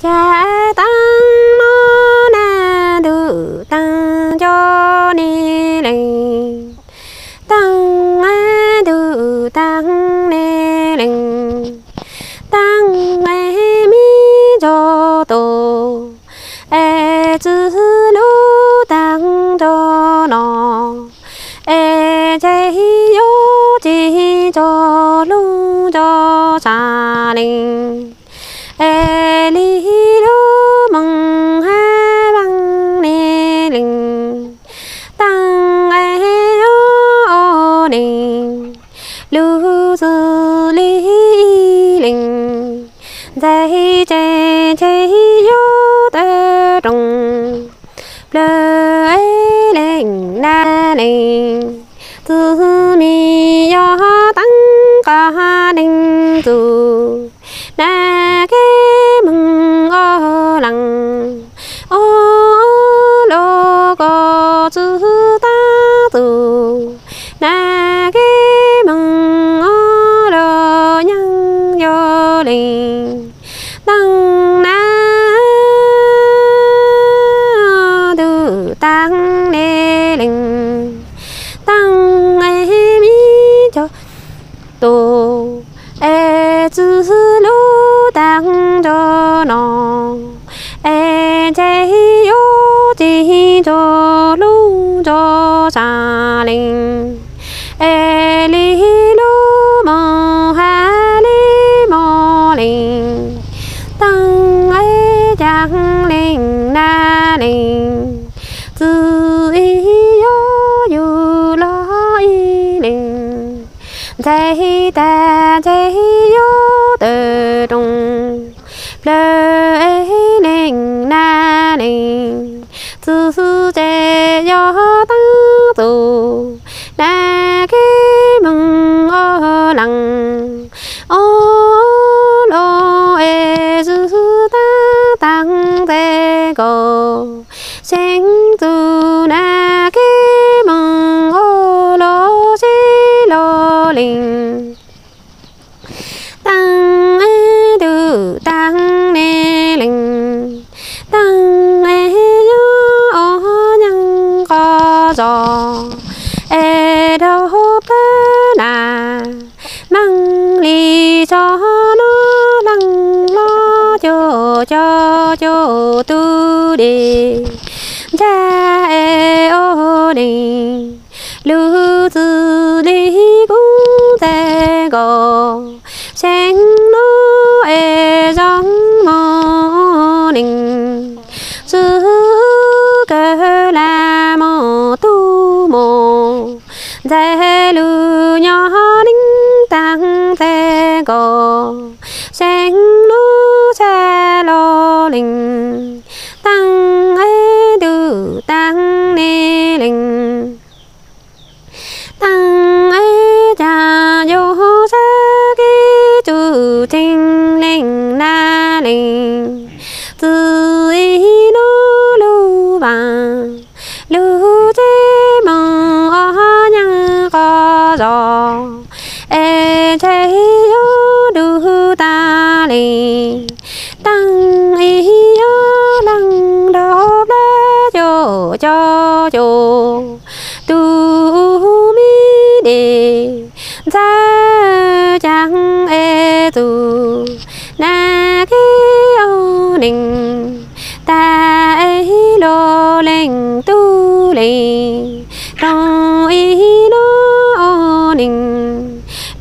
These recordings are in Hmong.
Cas taag no na ntuj taag nco ne leej, taag ntuj taag ne leej, taag me nco tau, es tsi lug taag nco no, es ntshe yuav tsi nco lug nco sa leej, es li lub moog hab vaaj ne leej, taag es yuav ua neeg lug xws li leej, ntxhais tsev ntshe yuav tawm rooj plawg leej na leej, txwv me yog taag qab neeg txug na keb moog ua laaj, ua luag koj tsi taag txug na keb moog ua luag nyaaj yuav leej, taag na ntuj taag ne leej, taag es me nco tau, es tsi lug taag nco no, es ntshe yuav tsi nco lug nco sa leej, es li lub moog hab li mo leej, taag es caag leej na leej, txwv ib yuav yug lug ib leej, ntxhais tag ntshe yuav tawm rooj plawg leej na leej, txwv tsev yog taag txug na keb moog ua laaj, ua luag es tsi taag taag tes nkaus, seev txug na keb moog ua luag sib lug leej, taag es ntuj taag ne leej, taag es yuav ua nyaaj qhov zog, es rau plawg na maaj li tso nub laaj los cuaj caug cuaj tug dej ntsag es ua neeg lug xws li kub tes nkaus, seev nub es zoo moog neeg, tsi kawg lam moog tub moog, ntxhais lug nyob neeg taag tes nkaus, seev nub sab lug leej, taag es ntuj taag ne leej, taag es caag yuav sab keb tug tseeb leej na leej, txwv ib nub lug vaaj lug tsev moog ua nyaaj qhov zog, es ntshe yuav dug taag le, taag ib yuav laaj rau plawg cuaj caug cuaj tug me dej, ntxhais caag es txug na keb ua neeg, tag es luag leej tub le, rau ib nub ua neeg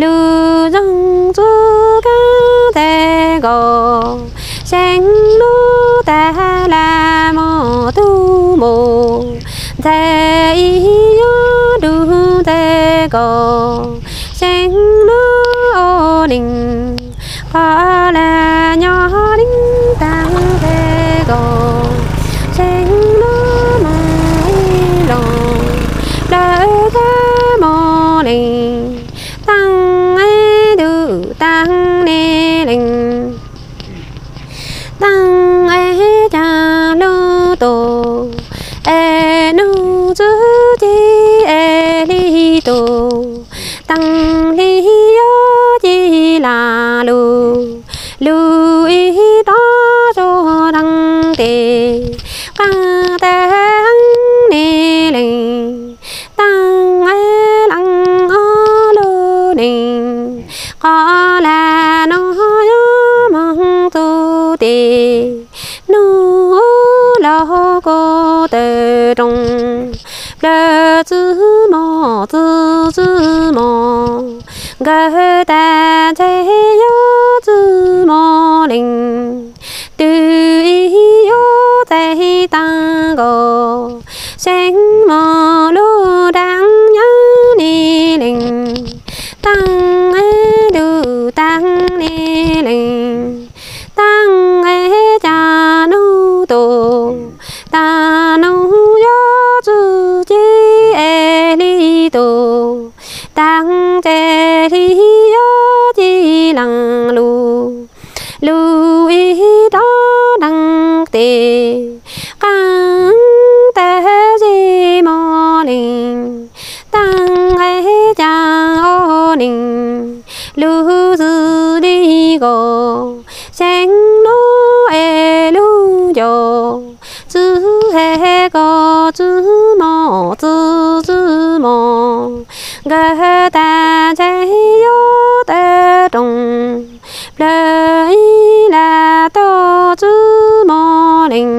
lug zoo txug kaab tes nkaus, seev nub tag lam moog tub moog, ntxhais ib yuav dug tes nkaus, seev nub ua neeg, qhov lam nyob neeg taag tes nkaus, seev nub moog ib lug plawg kab moog leej, taag es ntuj taag ne leej, taag es caag lug tug, es nug tsi es hli tug, taag hli yuav ci lam lug, lug ib tog zug tes, qaab tawg heev ne leej, taaj leej ob lug neeg, qhov lag nuav yuav moog txug tes, nub laug kuj tawm rooj, plawg txwb mos txwb txwb mos, nkawg tag ntseg yuav txwb mos leej, twb ib yuav txais taag nkaus, seev mos lug daag nyob ne leej, taaj ntuj taag ne leej, taaj es ca nub tus, taaj nub yuav txwj ceg es hli tus, taag ces hli yuav ci laag lug, lug ib rov daag tes, qaab tawg zig mos leej, taaj es ca ob neeg, lug xws li nkaus, seev nub es lug ncaus, txwb he kos txwb mos txwb txwb mos, nkawg tag ntseg yuav tawm rooj, plawg ib lag tog txwb mos leej,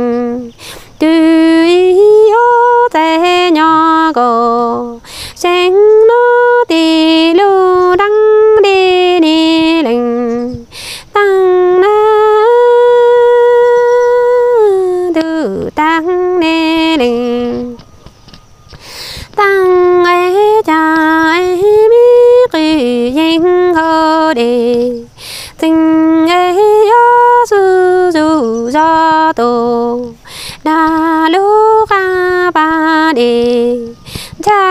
twb ib yuav txais nyob nkaus, seev nub tes lug daag dej ne leej, taaj nab ntuj taag ne leej, taaj es ca es me qw yeej hauv dej, txeeg es yuav xub zug zog tus, nag lub qaab paj dej, ntsha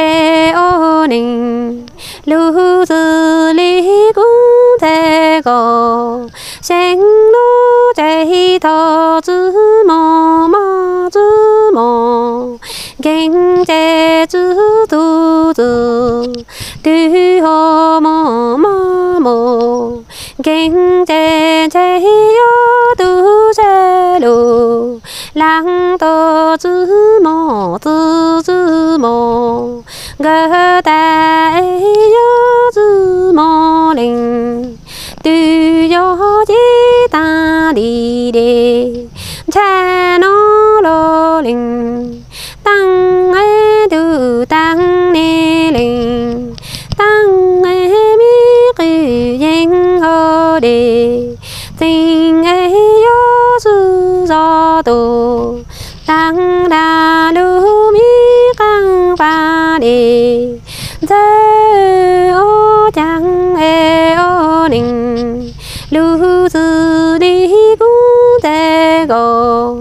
es ob neeg, lug xws li kub ntxhais kos, seev nub ces tog txwb mos mos txwb mos, nkeeg ces txwb tug txwv, twb ho mos mos mos, nkeeg ces ntshe yuav tug sab lug, laag tog txwb mos txwb txwb mos, nkawg tag es yuav txwb mos leej, twb yog ceb taag nti dej, ntsha nub lug leej, taaj es ntuj taag ne leej, taaj es me qw yeej hauv dej, txeeg es yuav xub zog tus, taag nag lug me qaab paj dej, ntxawg ob caag es ob neeg, lug xws li kub ntxhais kos,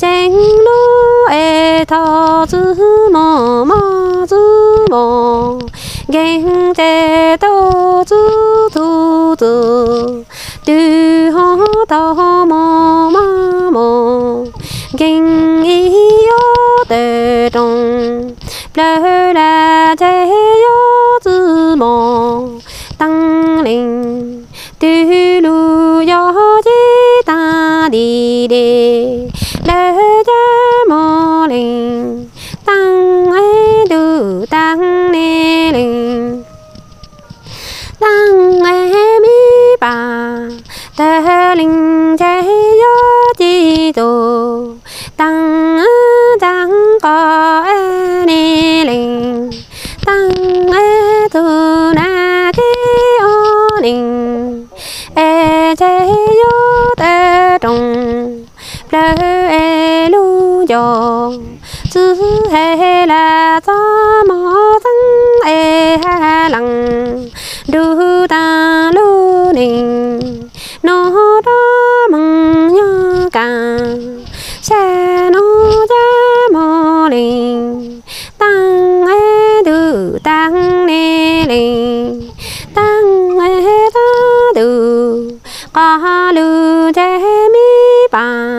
seev nub es tog txwb mos mos txwb mos, nkeeg ces tog txwb tug txwv, twb ho tog mos mos mos, nkeeg ib yuav tawm rooj, plawg lag ces yuav txwb mos taag leej, twb lug yog ceb taag nti dej, lawv cab mos leej, taaj es ntuj taag ne leej, taaj es me pam, tawg leej ces yuav ci tug, taaj taag qos ne leej, taaj es tug nab keb ob neeg, es ces yuav tawm rooj, plawg es lug ncaus, txwv he lag txob mos txeeb es ha laaj, ntuj taag lug neej, nub rov moog nyob kaaj, sab nub cab mos leej, taaj es ntuj taag ne leej, taaj es txob tug, qos lug ces me pam,